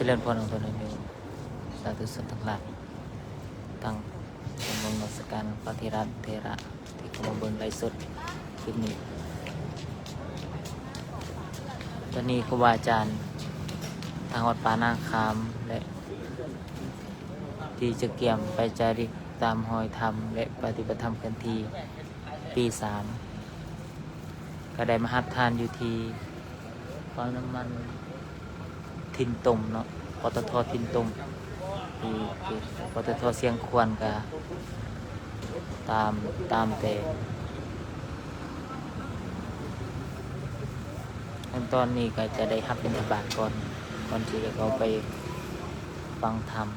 ຈະເລີນພອນ ອອກຕົນໃຫ້ແກ່ສາທຸຊົນທັງຫຼາຍ ທັງ ນະມັສການພະເຖລະເຖລະ ທີ່ເຂົ້າມາເບິ່ງໄລຟ໌ສົດຄລິບນີ້. ຕອນນີ້ຄູບາອາຈານທາງວັດປ່ານາຄາມ ແລະ ທີ່ຈະກຽມໄປຈາລິກຕາມຮອຍທຳ ແລະ ປະຕິບັດທຳເຄື່ອນທີ່ປີສາມ ກໍໄດ້ມາຮັບທານຢູ່ທີ່ປ້ຳນ້ຳມັນຖິ່ນຕົມເນາະ ປຕທ ຖິ່ນຕົມ ທີ່ ທີ່ ປຕທ ຊຽງຂວາງ ກໍຕາມ ຕາມແຕ່ຂັ້ນຕອນນີ້ ກໍຈະໄດ້ຮັບບິນທະບາດກ່ອນ ກ່ອນທີ່ຈະເຂົ້າໄປຟັງທຳ.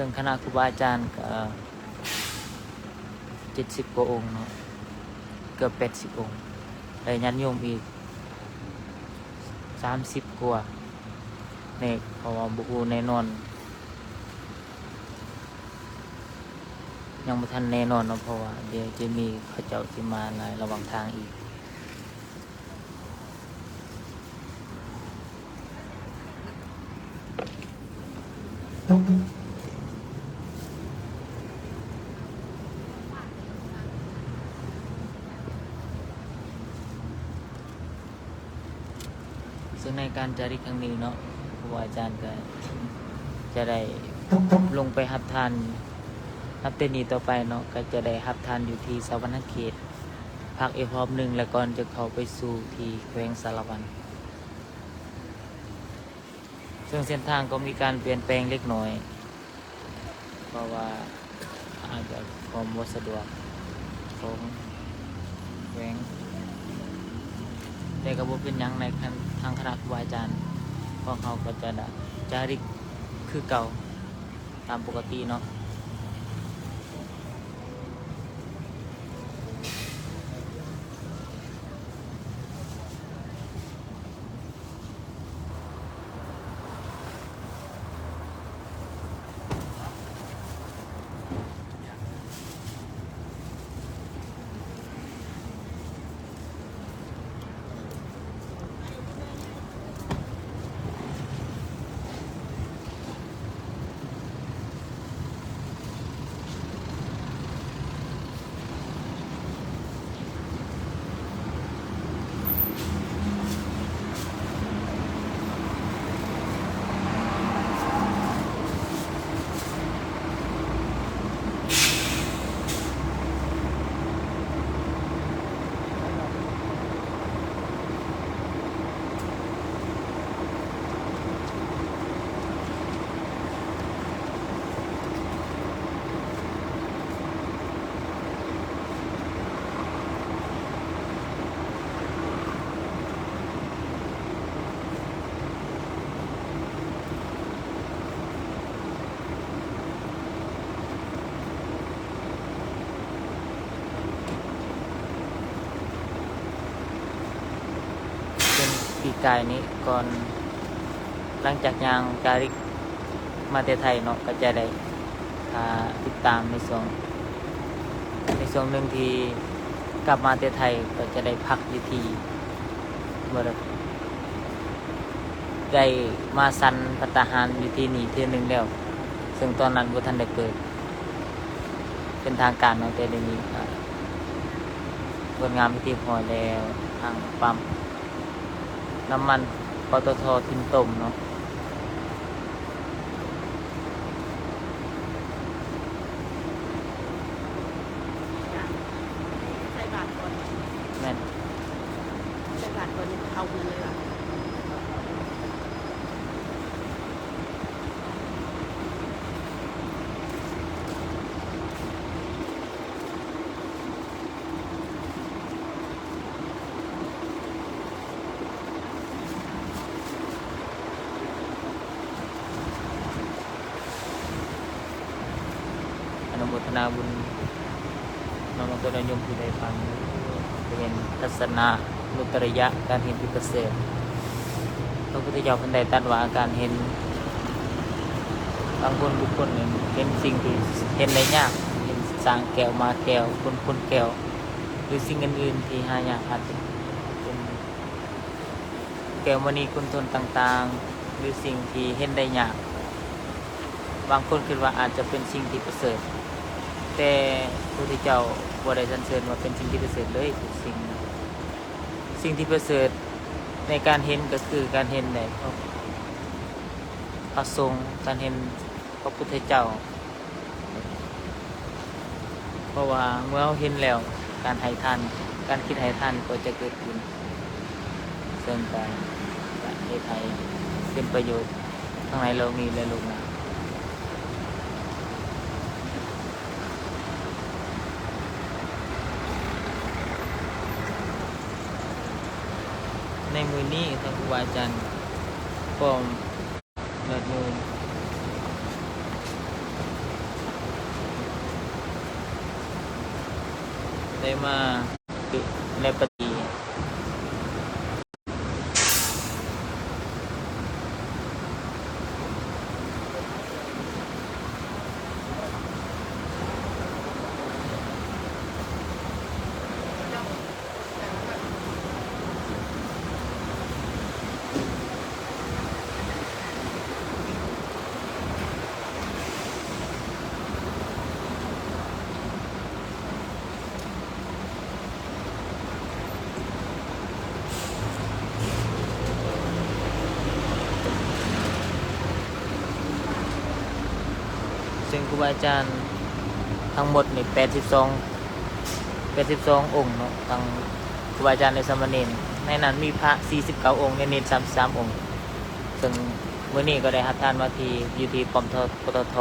ເຊິ່ງຄະນະຄູບາອາຈານກໍເຈັດສິບກວ່າອົງເນາະ ເກືອບແປດສິບອົງ ແລະ ຍາດໂຍມອີກສາມສິບກວ່າແນ່ ເພາະວ່າບໍ່ຮູ້ແນ່ນອນ ຍັງບໍ່ທັນແນ່ນອນເນາະ ເພາະວ່າດຽວຈະມີເຂົາເຈົ້າຊິມາໃນລະຫວ່າງທາງອີກ. ເຊິ່ງໃນການຈາລິກຄັ້ງນີ້ເນາະ ຄູບາອາຈານກໍຈະໄດ້ລົງໄປຮັບທານ ນັບແຕ່ນີ້ຕໍ່ໄປເນາະ ກໍຈະໄດ້ຮັບທານຢູ່ທີ່ສະຫວັນນະເຂດ ພັກອີກຮອບໜຶ່ງ ແລະ ກ່ອນຈະເຂົ້າໄປສູ່ທີ່ແຂວງສາລະວັນ. ເຊິ່ງເສັ້ນທາງກໍມີການປ່ຽນແປງເລັກນ້ອຍ ເພາະວ່າອາດຈະຄວາມບໍ່ສະດວກຂອງແຂວງ ແຕ່ກໍບໍ່ເປັນຫຍັງ ໃນທາງຄະນະຄູບາອາຈານ ພວກເຮົາກໍຈະດະ ຈາລິກຄືເກົ່າຕາມປົກກະຕິເນາະ. ເປັນປີກາຍນີ້ ກ່ອນ ຫຼັງຈາກຍ່າງຈາລິກມາແຕ່ໄທເນາະ ກໍຈະໄດ້ ຖ້າຕິດຕາມໃນຊ່ວງ ໃນຊ່ວງໜຶ່ງທີ່ກັບມາແຕ່ໄທ ກໍຈະໄດ້ພັກຢູ່ທີ່ ບໍ່ໄດ້ ໄດ້ມາສັນພັດຕາຫານຢູ່ທີ່ນີ້ເທື່ອໜຶ່ງແລ້ວ ເຊິ່ງຕອນນັ້ນບໍ່ທັນໄດ້ເປີດເປັນທາງການເນາະ ແຕ່ດຽວນີ້ກໍ ເປີດງານເປັນທີ່ຮຽບຮ້ອຍແລ້ວ ທາງປ້ຳນ້ຳມັນ ປຕທ ຖິ່ນຕົມເນາະ. ໃສ່ບາດກ່ອນ ແມ່ນ ໃສ່ບາດກ່ອນເຂົ້າເມືອງເລີຍຫວາ? ອະນຸໂມທະນາບຸນ ເນາະ ມັນກໍນິຍົມທີ່ໄດ້ຟັງ ເປັນທັດສະນະນຸດຕະລິຍະ ການເຫັນທີ່ປະເສີດ. ພະພຸດທະເຈົ້າເພິ່ນໄດ້ຕັດວ່າ ການເຫັນ ບາງຄົນບຸກຄົນເຫັນສິ່ງທີ່ເຫັນໄດ້ຍາກ ເຫັນຊ້າງແກ້ວ ມ້າແກ້ວ ຄົນ ຄົນແກ້ວ ຫຼືສິ່ງອື່ນໆທີ່ຫາຍາກ ອາດຈະເປັນ ແກ້ວມະນີກຸນທົນຕ່າງໆ ຫຼືສິ່ງທີ່ເຫັນໄດ້ຍາກ, ບາງຄົນຄິດວ່າອາດຈະເປັນສິ່ງທີ່ປະເສີດ, ແຕ່ພະພຸດທະເຈົ້າບໍ່ໄດ້ສັນເສີນວ່າເປັນສິ່ງທີ່ປະເສີດເລີຍ. ທຸກສິ່ງ ສິ່ງທີ່ປະເສີດໃນການເຫັນກໍຄືການເຫັນໃນພະ ພະສົງ, ການເຫັນ ພະພຸດທະເຈົ້າ, ເພາະວ່າເມື່ອເຮົາເຫັນແລ້ວ ການໃຫ້ທານ ການຄິດໃຫ້ທານກໍຈະເກີດຂຶ້ນ, ເຊິ່ງກໍຈະເຮັດໃຫ້ເປັນປະໂຫຍດທັງໃນໂລກນີ້ ແລະ ໂລກໜ້າ. ໃນມື້ນີ້ ທ່ານຄູບາອາຈານພ້ອມ ຍາດໂຍມໄດ້ມາ ແລະ ປະຕິ ເຊິ່ງຄູບາອາຈານທັງໝົດນີ້ ແປດສິບສອງ ແປດສິບສອງອົງເນາະ, ທັງຄູບາອາຈານ ແລະ ສາມະເນນ, ໃນນັ້ນມີພະສີ່ສິບເກົ້າອົງ ແລະ ເນນສາມສິບສາມອົງ. ເຊິ່ງມື້ນີ້ກໍໄດ້ຮັບທານມາທີ່ ຢູ່ທີ່ປ້ອມ ປຕທ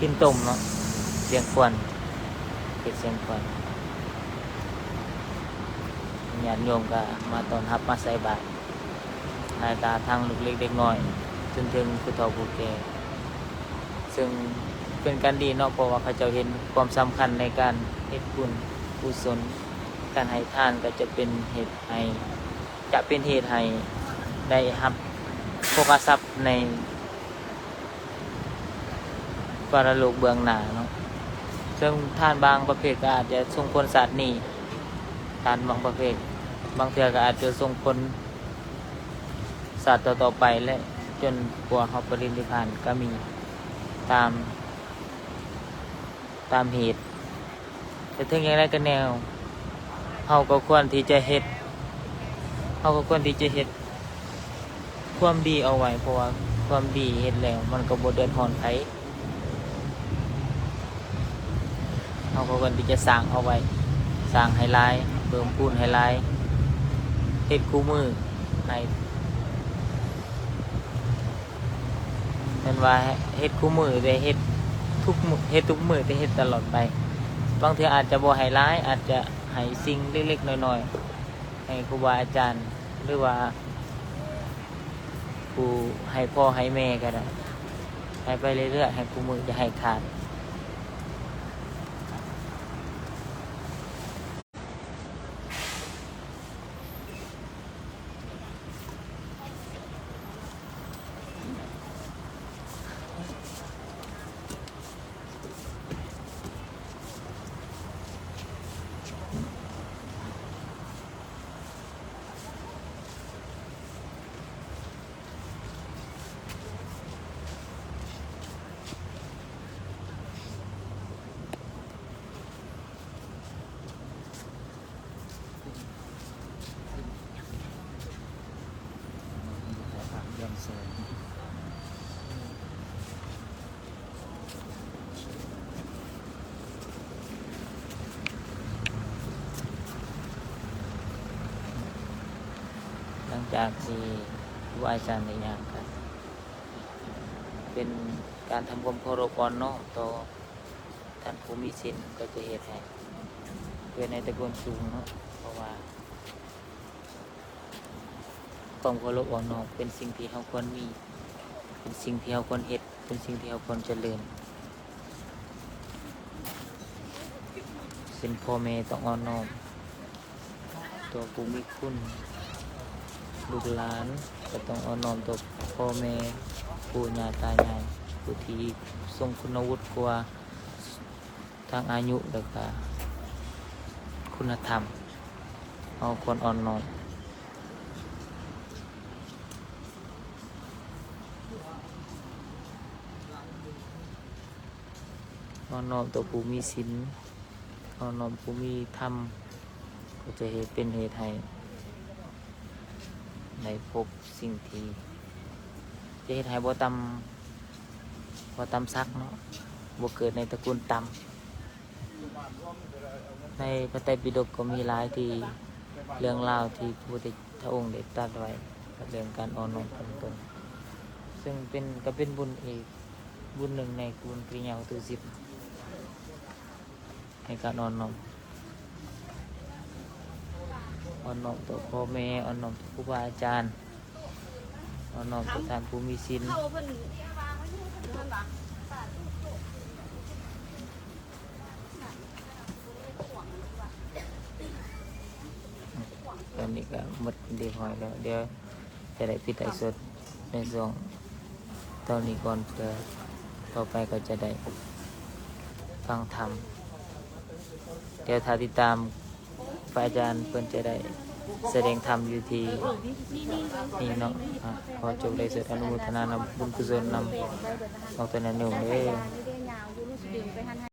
ກິນຕົ້ມເນາະ, ຊຽງຂວັນ ເຂດຊຽງຂວັນ, ຍາດໂຍມກໍມາຕ້ອນຮັບ ມາໃສ່ບາດ ໃຫ້ຕາທັງລູກເລັກເດັກນ້ອຍ ຈົນເຖິງຜູ້ເຖົ້າຜູ້ແກ່, ເຊິ່ງເປັນການດີເນາະ ເພາະວ່າເຂົາເຈົ້າເຫັນຄວາມສຳຄັນໃນການເຮັດບຸນກຸສົນ. ການໃຫ້ທານກໍຈະເປັນເຫດໃຫ້ ຈະເປັນເຫດໃຫ້ໄດ້ຮັບໂພຄະຊັບໃນປະລະໂລກເບື້ອງໜ້າເນາະ. ເຊິ່ງທານບາງປະເພດກໍອາດຈະສົ່ງຜົນຊາດນີ້, ທານບາງປະເພດ ບາງເທື່ອກໍອາດຈະສົ່ງຜົນຊາດຕໍ່ໆໄປ ແລະ ຈົນກວ່າເຮົາປະລິນິບພານກໍມີ ຕາມ ຕາມເຫດ. ແຕ່ເຖິງຢ່າງໃດກໍແນວ ເຮົາກໍຄວນທີ່ຈະເຮັດ ເຮົາກໍຄວນທີ່ຈະເຮັດຄວາມດີເອົາໄວ້, ເພາະວ່າຄວາມດີເຮັດແລ້ວມັນກໍບໍ່ເດືອດຮ້ອນໃຜ. ເຮົາກໍຄວນທີ່ຈະສ້າງເອົາໄວ້, ສ້າງໃຫ້ຫຼາຍ, ເພີ່ມພູນໃຫ້ຫຼາຍ, ເຮັດຄູ່ມື້ໃຫ້ ແມ່ນວ່າເຮັດຄູ່ມື້ ແຕ່ເຮັດທຸກມື້ ເຮັດທຸກມື້ ແຕ່ເຮັດຕະຫຼອດໄປ. ບາງເທື່ອອາດຈະບໍ່ໃຫ້ຫຼາຍ, ອາດຈະໃຫ້ສິ່ງເລັກໆນ້ອຍໆ ໃຫ້ຄູບາອາຈານ ຫຼືວ່າຜູ້ໃຫ້ພໍ່ໃຫ້ແມ່ກໍໄດ້, ໃຫ້ໄປເລື້ອຍໆ ໃຫ້ຄູ່ມື້ ຢ່າໃຫ້ຂາດ. ຫຼັງຈາກທີ່ຄູບາອາຈານໄດ້ຍ່າງກັນ ເປັນການທຳຄວາມເຄົາລົບອ່ອນນ້ອມຕໍ່ທ່ານຜູ້ມີສິນ ກໍຈະເຮັດໃຫ້ເກີດໃນຕະກຸນສູງເນາະ, ເພາະວ່າຄວາມເຄົາລົບອ່ອນນ້ອມເປັນສິ່ງທີ່ເຮົາຄວນມີ, ເປັນສິ່ງທີ່ເຮົາຄວນເຮັດ, ເປັນສິ່ງທີ່ເຮົາຄວນຈະເລີນ. ເປັນພໍ່ແມ່ຕ້ອງອ່ອນນ້ອມຕໍ່ຜູ້ມີຄຸນ, ລູກຫຼານກໍຕ້ອງອ່ອນນ້ອມຕໍ່ພໍ່ແມ່, ປູ່ຍ່າຕາຍາຍ ຜູ້ທີ່ຊົງຄຸນວຸດກວ່າທາງອາຍຸ ແລ້ວກະຄຸນນະທຳ, ເຮົາຄວນອ່ອນນ້ອມ. ອ່ອນນ້ອມຕໍ່ຜູ້ມີສິນ, ອ່ອນນ້ອມຜູ້ມີທຳ, ກໍຈະເຮັດ ເປັນເຫດໃຫ້ໄດ້ພົບສິ່ງທີ່ຈະເຮັດໃຫ້ບໍ່ຕ່ຳ ບໍ່ຕ່ຳສັກເນາະ, ບໍ່ເກີດໃນຕະກຸນຕ່ຳ. ໃນພະໄຕປິດົກກໍມີຫຼາຍທີ່ ເລື່ອງລາວທີ່ພະພຸດທະອົງໄດ້ຕັດໄວ້ ເລື່ອງການອ່ອນນ້ອມຖ່ອມຕົນ, ເຊິ່ງເປັນ ກໍເປັນບຸນອີກບຸນໜຶ່ງໃນບຸນກິລິຍາວັດຖຸສິບ ໃນການອ່ອນນ້ອມ, ອ່ອນນ້ອມຕໍ່ພໍ່ແມ່, ອ່ອນນ້ອມຕໍ່ຄູບາອາຈານ, ອ່ອນນ້ອມຕໍ່ທ່ານຜູ້ມີສິນ. ຕອນນີ້ກໍໝົດເລີຍຮ້ອຍແລ້ວ, ດຽວຈະໄດ້ປິດໄລຟ໌ສົດໃນຊ່ວງຕອນນີ້ກ່ອນ ເພື່ອຕໍ່ໄປກໍຈະໄດ້ຟັງທຳ. ດຽວຖ້າຕິດຕາມ ພະອາຈານເພິ່ນຈະໄດ້ສະແດງທຳຢູ່ທີ່ນີ້ເນາະ. ອາ ຂໍຈົບໄລຟ໌ສົດ ອະນຸໂມທະນານຳບຸນກຸສົນນຳອອກຕົນນະໂຍມເດີ.